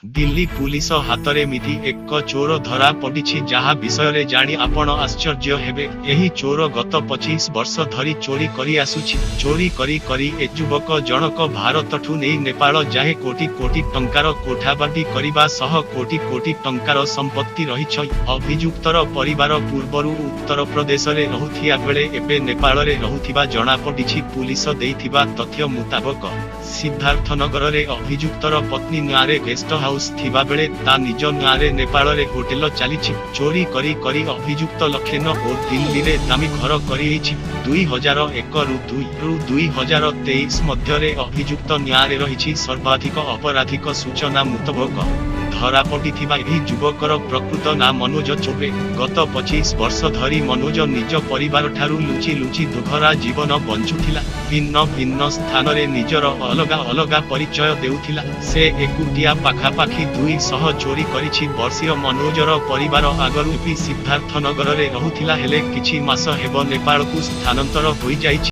Delhi police ହାତରେ ଏମିତି ଏକ ଚୋର ଧରା ପଡ଼ିଛି, ଯାହା ବିଷୟରେ ଜାଣି ଆପଣ ଆଶ୍ଚର୍ଯ୍ୟ ହେବେ। ଏହି ଚୋର ଗତ 25 ବର୍ଷ ଧରି ଚୋରି କରିଆସୁଛି। ଚୋରି କରି କରି ଏ ଯୁବକ ଜଣକ ଭାରତଠୁ ନେଇ ନେପାଳ ଯାଏଁ କୋଟି କୋଟି ଟଙ୍କାର କୋଠାବାଡ଼ି କରିବା ସହ କୋଟି କୋଟି ଟଙ୍କାର ସମ୍ପତ୍ତି ରହିଛି। ଅଭିଯୁକ୍ତର ପରିବାର ପୂର୍ବରୁ ଉତ୍ତରପ୍ରଦେଶରେ ରହୁଥିବା ବେଳେ ଏବେ ନେପାଳରେ ରହୁଥିବା ଜଣାପଡ଼ିଛି। ପୁଲିସ ଦେଇଥିବା ତଥ୍ୟ ମୁତାବକ, ସିଦ୍ଧାର୍ଥନଗରରେ ଅଭିଯୁକ୍ତର ପତ୍ନୀ ନାଁରେ ଗେଷ୍ଟ ହାଉସ୍ ଥିବାବେଳେ ତା ନିଜ ନାଁରେ ନେପାଳରେ ହୋଟେଲ ଚାଲିଛି। ଚୋରି କରି କରି ଅଭିଯୁକ୍ତ ଲଖନଉ ଓ ଦିଲ୍ଲୀରେ ଦାମୀ ଘର କରିଛି। 2001ରୁ 2023 ମଧ୍ୟରେ ଅଭିଯୁକ୍ତ ନାଁରେ ରହିଛି ସର୍ବାଧିକ ଅପରାଧିକ। ସୂଚନା ମୁତାବକ, ଧରାପଡ଼ିଥିବା ଏହି ଯୁବକର ପ୍ରକୃତ ନାଁ ମନୋଜ ଚୌବେ। ଗତ 25 ବର୍ଷ ଧରି ମନୋଜ ନିଜ ପରିବାରଠାରୁ ଲୁଚି ଲୁଚି ଦୋହରା ଜୀବନ ବଞ୍ଚୁଥିଲା। ଭିନ୍ନ ଭିନ୍ନ ସ୍ଥାନରେ ନିଜର ଅଲଗା ଅଲଗା ପରିଚୟ ଦେଉଥିଲା। ସେ ଏକୁଟିଆ ପାଖାପାଖି 200 ଚୋରି କରିଛି। ବର୍ଷୀୟ ମନୋଜର ପରିବାର ଆଗରୁ ବି ସିଦ୍ଧାର୍ଥନଗରରେ ରହୁଥିଲା, ହେଲେ କିଛି ମାସ ହେବ ନେପାଳକୁ ସ୍ଥାନାନ୍ତର ହୋଇଯାଇଛି।